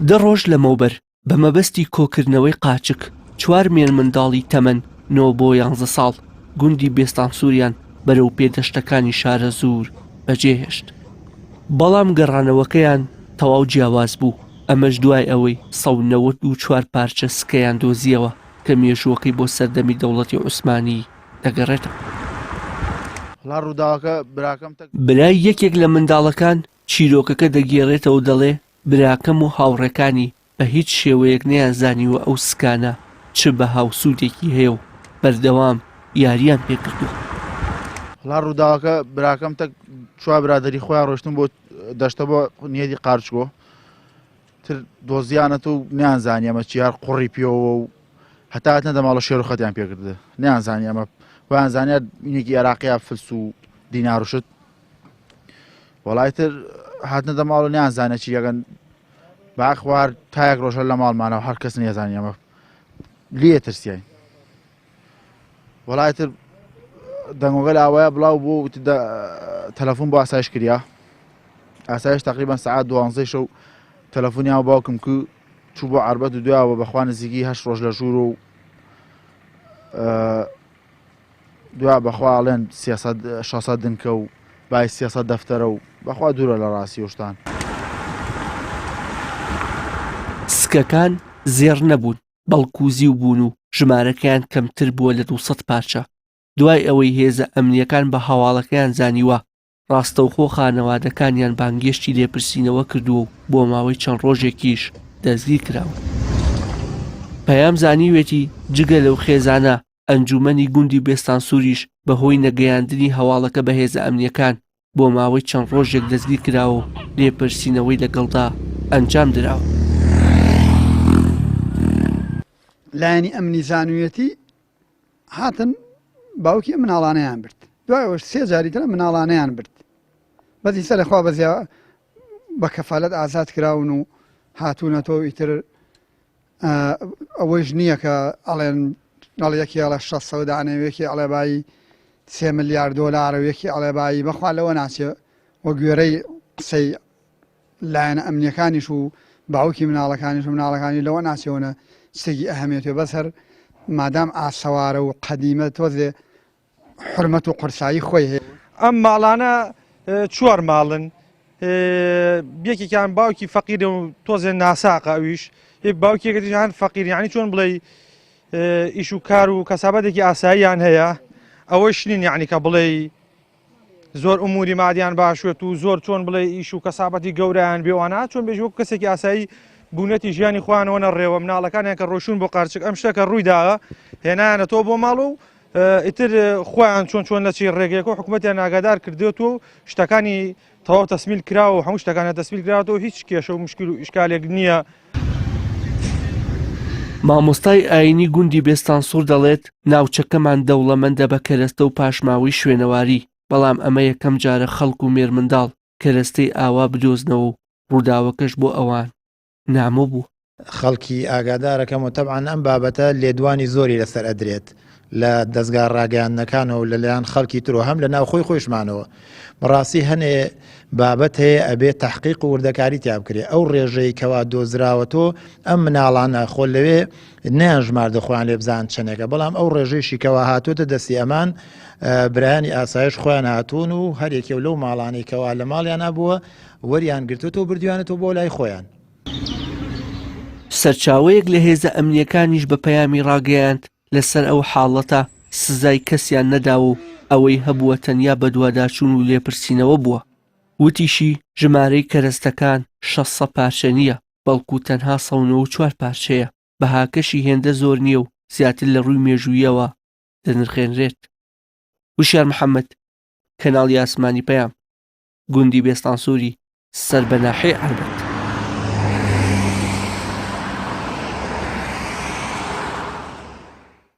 دە ڕۆژ لەمەوبەر بە مەبەستی کۆکردنەوەی قاچک، چوار مێرمنداڵی تەمەن نۆ بۆ یانزە ساڵ گوندی بێستانسووریان بەرەو پێدەشتەکانی شارەزوور بەجێهێشت. بەڵام گەڕانەوەکەیان تەواو جیاواز بوو، ئەمەش دوای ئەوەی 194 پارچە سکەیان دۆزییەوە کە مێژووەکەی بۆ سەردەمی دەوڵەتی عوسمانی دەگەڕێتەوە. برای یەکێک لە منداڵەکان چیرۆکەکە دەگێڕێتەوە و دەڵێ، براکەم و هاوڕێکانی بە هیچ شێوەیەک نەیانزانیوە ئەو سکانە چ بەها و سوودێکی هەیە و بەردەوام یارییان پێ کردووە. وەڵا ڕووداوەکە براکەم تەک چوار برادەری خۆیان ڕۆشتن بۆ دەشتە بۆ نیەتی قارچکۆ تر دۆزیانەت و نیانزانی ئەمە چی هەر قوڕی پێوە و هەتا هاتنە دەماڵە شێر و خەتیان پێکردە نیانزانی ئەمە وایان زانیار اینێکی عێراقیە فلس و دینار و شت وەڵای تر هاتنە دەماڵ و نیانزانە چی یەکەن باخوار تا یەک ڕۆژە لە ماڵمانەوە هەر کەس نیەزانی ئەمە لێ ترسیین وەڵای تر دەنگۆگە لە ئاوایە بڵاو بوو تەلەفۆن بۆ ئاسایش کریا ئاسایش تقریبا سعات دوانزەی شەو تەلەفۆنیان باوکم کو چوو بۆ عربەت و دوایەوە بەخوا نزیکی هەشت ڕۆژ لە ژوور و دوا بەخوا ئەڵێن سێسەد شەسەد دنکە و بای سێسەد دەفتەرە و بەخوا دوورە لە ڕاستی و شتان. سکەکان زێڕ نەبوون، بەڵکو زیو بوون و ژمارەکەیان کەمتر بووە لە 200 پارچە. دوای ئەوەی هێزە ئەمنییەکان بە هەواڵەکەیان زانیوە، ڕاستەوخۆ خانەوادەکانیان بانگێشتی لێپرسینەوە کردووە و بۆ ماوەی چەند ڕۆژێکیش دەستگیر کراون. پەیام زانیوێتی جگە لەو خێزانە، ئەنجوومەنی گوندی بێستانسووریش بەهۆی نەگەیاندنی هەواڵەکە بە هێزە ئەمنییەکان بۆ ماوەی چەند ڕۆژێک دەستگیر کراوە و لێپرسینەوەی لەگەڵدا ئەنجام دراوە. لایەنی ئەمنی زانویەتی هاتن باوکی ئەم مناڵانەیان برد دوای ئەوەش سێ جاری تر مناڵانەیان برد بەس ئیستا لەخوا بەزیا بە کەفالەت ئازاد کراون و هاتوونەتەوە ئیتر ئەوەیش نییە کە ئەڵێن ئەڵ یەکی ئەڵێ 600 دانێ یەکی ئەڵێ بایی سێ ملیار دۆلار و یەکی ئەڵێ بایی بەخوا لەوە ناچێ وە گوێرەی قسەی لایەنە ئەمنیەکانیش و باوکی مناڵەکانیش و مناڵەکانی لەوە ناچێونە شتێکی ئەهەمێتێ بەس هەر مادام ئاسەوارە و قەدیمە تۆزێ حرمەت و قورسایی خۆی هەیە. ئەم ماڵانە چوار ماڵن یەکێکیان باوکی فەقیرە و تۆزێ ناساقە ئەویش باوکێکە دیشان فەقیر یعنی چۆن بڵێ ئیش و کار و کەسابەتێکی ئاساییان هەیە ئەوەش نین یعنی کە بڵێ زۆر ئوموری مادیان باشێت و زۆر چۆن بڵێ ئیش و کەسابەتی گەورەیان بێوانە چۆن بێژ وەکو کەسێکی ئاسایی بوونەتی ژیانی خۆیانەوە نەڕێوە مناڵەکانیان کە ڕۆشون بۆ قارچک ئەم شتەکە ڕوویدا هێنایانەتەوە بۆ ماڵ و ئیتر خۆیان چۆن چۆن لە چی ڕێگەیەک و حکوومەتیان ئاگادار کردێت و شتەکانی تەواو تەسمیل کراوە و هەموو شتەکانە تەسمیل کراوەتەوە هیچ کێشە و مشکل و ئیشکالێک نییە. مامۆستای ئایینی گوندی بێستانسوور دەڵێت، ناوچەکەمان دەوڵەمەندە بە کەرەستە و پاشماوەی شوێنەواری، بەڵام ئەمە یەکەم جارە خەڵک و مێرمنداڵ کەرەستەی ئاوا بدۆزنەوە و ڕووداوەکەش بۆ ئەوان نامۆ بووە. خەڵکی ئاگادارەکەم و تەبعەن ئەم بابەتە لێدوانی زۆری لەسەر ئەدرێت لە دەزگا ڕاگەیاندنەکانەوە و لەلایەن خەڵکی ترەوە هەم لە ناوخۆی خۆیشمانەوە بەڕاستی هەنێ بابەت هەیە ئەبێ تەحقیق و وردەکاری تیا بکرێ ئەو ڕێژەی کەوا دۆزراوەتۆ ئەم مناڵانە خۆ لەوێ نەیان ژماردە خۆیان لێ بزان چەندێکە بەڵام ئەو ڕێژەیشی کەوا هاتووەتە دەستی ئەمان برایانی ئاسایش خۆیان هاتوون و هەرێکێ و لەو ماڵانەی کەوا لە ماڵیان بووە وەریان گرتووەتەوە بردویانەتەوە بۆ لای خۆیان. سەرچاوەیەک لە هێزە ئەمنییەکانیش بە پەیامی ڕاگەیاند، لەسەر ئەو حاڵەتە سزای کەسیان نەداوە و ئەوەی هەبووە تەنیا بەدواداچوون و لێپرسینەوە بووە. وتیشی، ژمارەی کەرەستەکان 600 پارچە نییە، بەڵکو تەنها 194 پارچەیە، بەهاکەشی هێندە زۆر نییە و زیاتر لە ڕووی مێژووییەوە دەنرخێنرێت. وشیار محەمەد، کەناڵی ئاسمانی پەیام، گوندی بێستانسووری سەر بە ناحیەی عەربەت.